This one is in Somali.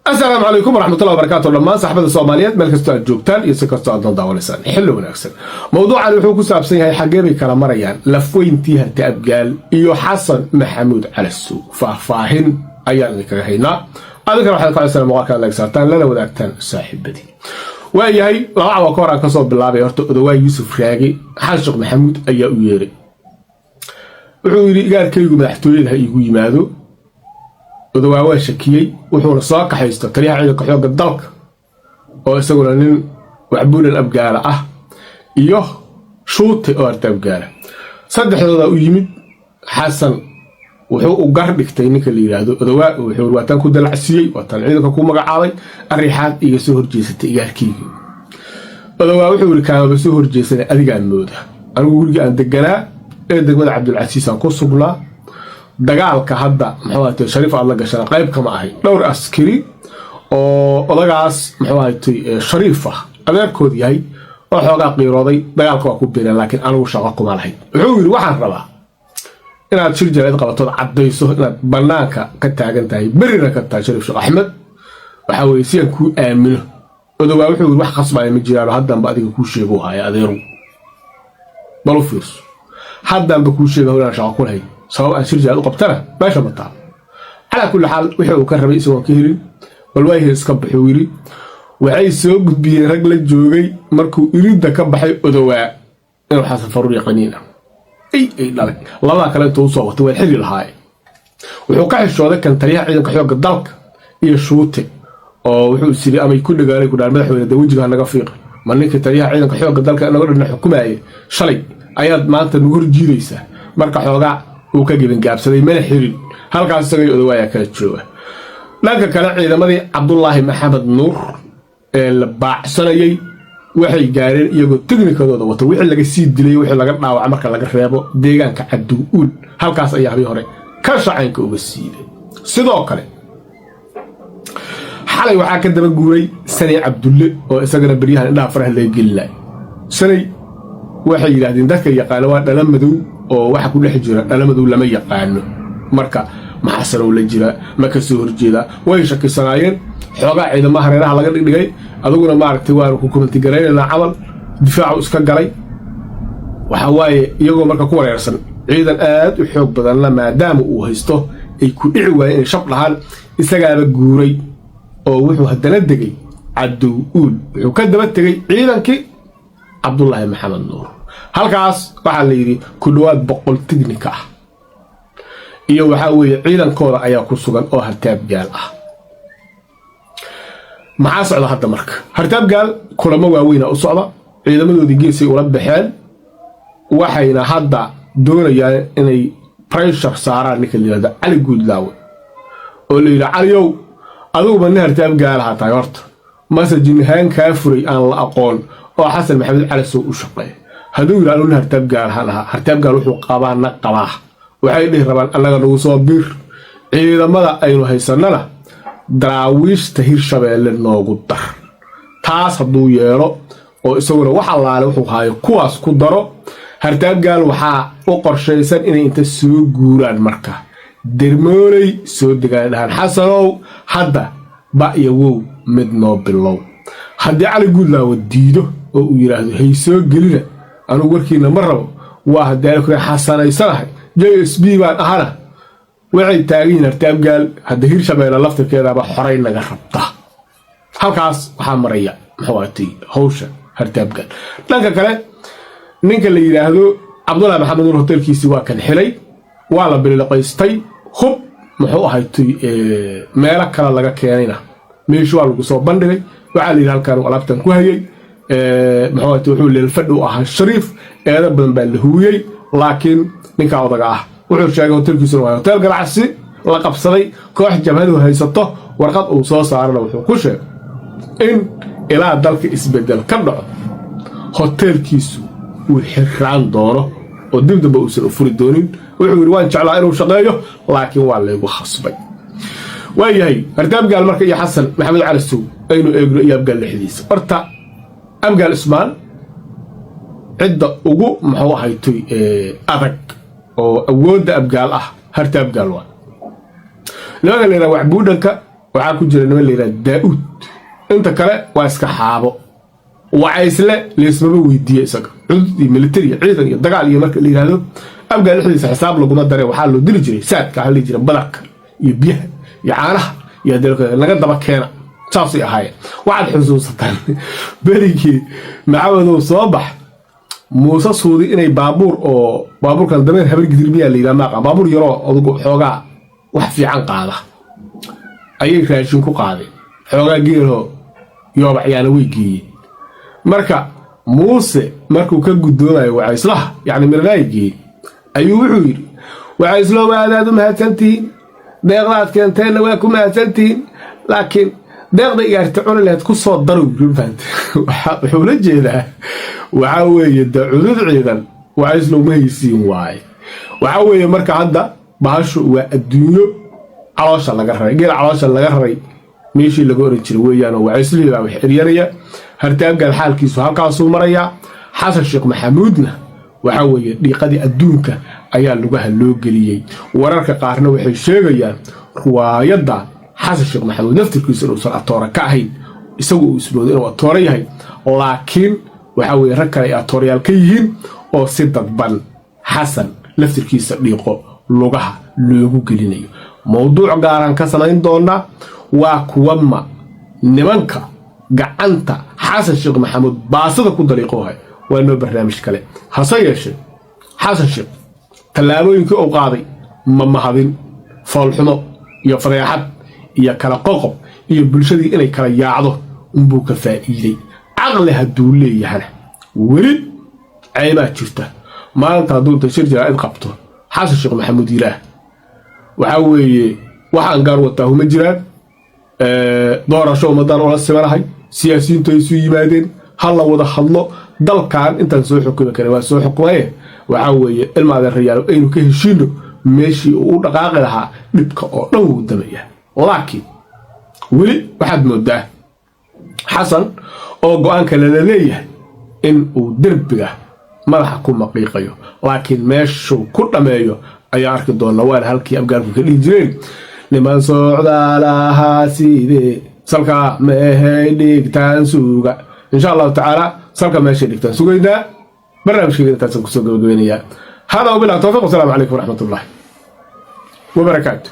Asalaamu calaykum waraxmatullahi wabarakaatu dhammaan saxbada Soomaaliyeed, meel kastoo aad joogtaan iyo si kastoo aad noo daawanaysaan, xilli wanaagsan. Mowduucan wuxuu ku saabsan yahay xaggee bay kala marayaan lafweyntii Harti Abgaal iyo Xasan Maxamuud Calasow. Faahfaahin ayaan idinkaga haynaa. Adinkana waxaad ka codsanaa muuqaalka like saartaan, lana wadaagtaan saaxiibadii. Waayahay, 2 cawa ka hor aan kasoo bilaabay. Horta Odawaa Yuusuf Raagi Xasan Sheekh Maxamuud ayaa u yeeray. Wuxuu yidhi: "Igaarkaygu madaxtooyada ha iigu yimaado." Odawaa waa shakiyey, wuxuuna soo kaxaysto taliyaha ciidanka xoogga dalka, oo isaguna nin waxbuulan Abgaala ah, iyo Shuute oo Arta Abgaala. Saddexdoodaa u yimid. Xasan wuxuu u gar dhigtay ninka la yidhaahdo Odawaa. Wuxuu: "Waataan ku dalacsiiyey, waataan ciidanka ku magacaabay, arrixaad iga soo horjeesatay igaarkaygi?" Odawaa wuxuu yidhi: "Kaamaba soo horjeesanay, adigaa mooda. Anigu gurigii aan deganaa ee degmada Cabdulcasiis aan ku sugnaa. Dagaalka hadda, muxuu ahatay, Shariif aad la gashana qayb kama ahay. Dhowr askari oo odagaas, muxuu ahatay, Shariif ah adeerkood yahay oo xoogaa qiirooday dagaalka waa ku biireen, laakiin anigu shaqo kuma lahayn." Wuxuu yidhi: "Waxaan rabaa inaad shir jaraa'id qabatood, caddayso inaad bannaanka ka taagan tahay, berrina ka tahay Shariif Sheekh Axmed, waxaa weeye si aan kuu aamino." Odawaa wuxuu yidhi: "Wax khasbaya ma jiraano, haddanba adiga kuu sheegu haya. Adeeru, bal u fiirso, haddanba kuu sheega inaan shaqo ku lahayn. Sabab aan shir jaraa'id u qabtana meesha ma taalo." Calaa kulli xaal, wixii uu ka rabay isagoon ka helin, bal waayihii iska baxuu yidhi. Waxay soo gudbiyeen rag la joogay markuu iridda ka baxay Odowaa inuu Xasan Faruur yaqaniin ah ay ay dhalay labadaa kale intuu usoo watay waa xili lahaaye. Wuxuu ka xishooday kan taliyaha ciidanka xoogga dalka iyo Shuute, oo wuxuu is yiri amay ku dhagaanay ku dhaar: "Madaxweyne, dee wejiga ha naga fiiqi. Ma ninkii taliyaha ciidanka xoogga dalka naga dhanna xukumaayay shalay ayaad maanta nagu horjiidaysaa?" Marka xoogaa uu ka gebingaabsaday, mana xirin. Halkaas isagay Odawaayaa kala jooga. Dhanka kale, ciidamadii Cabdulaahi Maxamed Nuur ee la baacsanayay waxay gaareen iyagoo tiknikadooda wata, wixii laga sii dilay, wixii laga dhaawaca marka laga reebo, deegaanka Cabdiuul. Halkaas ayaa habii hore ka shacaynka uga siibay. Sidoo kale xalay waxaa ka daba guuray Sanay Cabdulle, oo isagana beryahan indhaha faraha laga geli lahay. Sanay waxay yidhaahdeen dadka yaqaano waa dhala madow, oo waxa ku dhex jira dhala madow lama yaqaano. Marka maxasanow la jira, ma ka soo horjeedaa? Way shakisanaayeen. Xoogaa ciidamaha hareeraha laga dhigdhigay. Aduguna maaragtay waanu ku kumantigaraynaynaa camal difaacu iska galay. Waxaa waaye iyagoo marka ku wareersan, ciidan aad u xoog badanna maadaama uu haysto, ay ku dhici waayeen inay shab dhahaan. Isagaaba guuray oo wuxuu haddana degay Cadow Uul. Wuxuu ka daba tegey ciidankii Cabdulaahi Maxamed Nuur. Halkaas waxaa la yidhi ku dhowaad 100 tignika ah iyo waxaa weeye ciidankooda ayaa ku sugan oo Hartaabgaal ah. Maxaa socda hadda? Marka Hartaabgaal kulamo waaweyna u socda. Ciidamadoodii geesay ula baxeen, waxayna hadda doonayaan inay pressure saaraan ninka la yihahdo Cali Guudlaawe, oo la yidhi: "Caliyow, adiguba nin Hartaabgaalaha tahay. Horta mase jinhaan kaa furay aan la aqoon oo Xasan Maxamed Calasow u shaqeeya?" Hadduu yidhi: "Anu nin Hartaabgaalahan ahaa, Hartaabgaal wuxuu qabaana qabaa," waxay dhihi rabaan: "Annaga nagu soo bir, ciidamada aynu haysannana Daraawiishta Hirshabeelle noogu dar." Taas hadduu yeelo oo isaguna wax allaale wuxuu haayo kuwaas ku daro, Hartaabgaal waxaa u qorshaysan inay inta soo guuraan marka Dermooley soo degaan, dhahaan: "Xasanow, hadda ba iyo wow mid noo bilow." Haddii Cali Guudlaawa diido oo uu yidhaahdo: "Hay soo gelina, anugu warkiina ma rabo, waa haddii aan xasanaysanahay, JSB baan ahana," waxay taagan yihiin Hartaabgaal hadda Hirshabeelle laftirkeedaba xoray naga rabta. Halkaas waxaa maraya, muxuu ahatay, hawsha Hartaabgaal. Dhanka kale, ninka la yidhaahdo Cabdullahi Maxamed Nuur hotelkiisii waa kan xilay, waa la biliqaystay. Hub, muxuu ahatay, meelo kale laga keenayna meeshu waa lagu soo bandhigay. Waxaa la yidhi halkaan alaabtan ku hayay, muxuu ahatay, wuxuu leelfadhi u ahaa Shariif. Eedo badan baa la huwiyey, laakiin ninkaa odaga ah wuxuu sheegay hotelkiisuna waa hotel ganacsi la qabsaday, koox jabhadu haysato. Warqad uu soo saarana wuxuu ku sheegay in ilaa dalka isbedel ka dhaco hoteelkiisu uu xirraan doono oo dib dambe uusan u furi doonin. Wuxuu yidhi: "Waan jeclaa inuu shaqeeyo, laakiin waa laygu khasbay." Waayahay, Hartaabgaal marka iyo Xasan Maxamed Calasow aynu eegno, iyo Abgaal dhexdiisa. Horta Abgaal Ismaan cidda ugu, muxuu ahaytoy, adag oo awoodda Abgaal ah, Harta Abgaal waa nimanka la yidhaha Waxbuudhanka. Waxaa ku jira niman la yidhaha Daa-uud. Inta kale waa iska xaabo. Wacaysle leysmaba weydiiye isaga. Cudud iyo military iyo ciidan iyo dagaal iyo marka la yidhaahdo, Abgaal dhexdiisa xisaab laguma dare. Waxaa loo dili jiray saadka, waxaa la dhihi jiray badarka iyo biyaha iyo caanaha iyo haddii naga daba keena, saasay ahaayeen. Waxaad xusuusataan berigii Macawadow soo bax Muuse Suudi inay baabuur oo baabuurkan dameer Habar Gidir miyaa la yidhaha, maaqa, baabuur yaroo adugu xoogaa wax fiican qaada ayay raashin ku qaadeen, xoogaa geeloo yoobacyaana way geeyeen. Marka Muuse markuu ka guddoomayo Wacayslaha, yacni mirnaayigii, ayuu wuxuu yidhi: "Wacayslow, aadaad u mahadsantihiin, deeqdaad keenteenna waa ku mahadsantihiin, laakiin deeqda igaarta cuni lahayd ku soo darow." Yiri, wuxuu la jeedaa waxaa weeye de cudud ciidan Wacayslow ma haysiin waaye. Waxaa weeye marka hadda bahashu waa adduunyo caloosha laga raray, geel caloosha laga raray meeshii laga oran jiray weeyaanoo Wacayslihii baa wax eryanaya. Hartaabgaal xaalkiisu halkaasuu marayaa. Xasan Sheekh Maxamuudna waxaa weeye dhiiqadii adduunka ayaa lugaha loo geliyey. Wararka qaarna waxay sheegayaan ruwaayadda Xasan Sheekh Maxamuud naftirkiisu inuusan atoora ka ahayn, isagu uu ismoodo inuu atooro yahay, laakiin waxaa weeye rag kale ay atoorayaal ka yihiin oo si dadban Xasan laftirkiisa dhiiqo lugaha loogu gelinayo. Mowduuc gaaraan ka samayn doonaa waa kuwama nimanka gacanta Xasan Sheekh Maxamuud baasada ku dariiqoohay. Waa noo barnaamij kale. Hase yeeshee Xasan Sheekh tallaabooyinkii uu qaaday ma mahadin, foolxumo iyo fadeexad iyo kala qoqob iyo bulshadii inay kala yaacdo unbuu ka faa'iiday. Caqli hadduu leeyahana weli ceybaa jirta. Maalinta hadduu inta shir jaraa'id qabto Xasan Sheekh Maxamuud yilaah waxaa weeye waxaan gaar wataa huma jiraan, doorasho ummadaan ula simanahay, siyaasiyiintu ay isu yimaadeen, ha la wada hadlo, dalkan intaan soo xukumi karin waa soo xukumaye, waxaa weeye ilma adeerayaal aynu ka heshiino, meeshii uu u dhaqaaqi lahaa dhibka oo dhan wuu damaya. Laakiin weli waxaad moodaa Xasan oo go-aanka lala leeyahay in uu derbiga madaxa ku maqiiqayo, laakiin meeshuu ku dhammeeyo ayaa arki doona. Waana halkii Abgaalku ka dhihi jireen: "Niman socdaalahaa sidee salka meehay dhigtaan suuga." Insha Allahu tacaala salka meeshay dhigtaan sugaynaa. Barnaamijkayga intaasaan kusoo gabagabeynayaa. Hada wabilah towfiq, wasalaamu calaykum waraxmat ullahi wabarakaatu.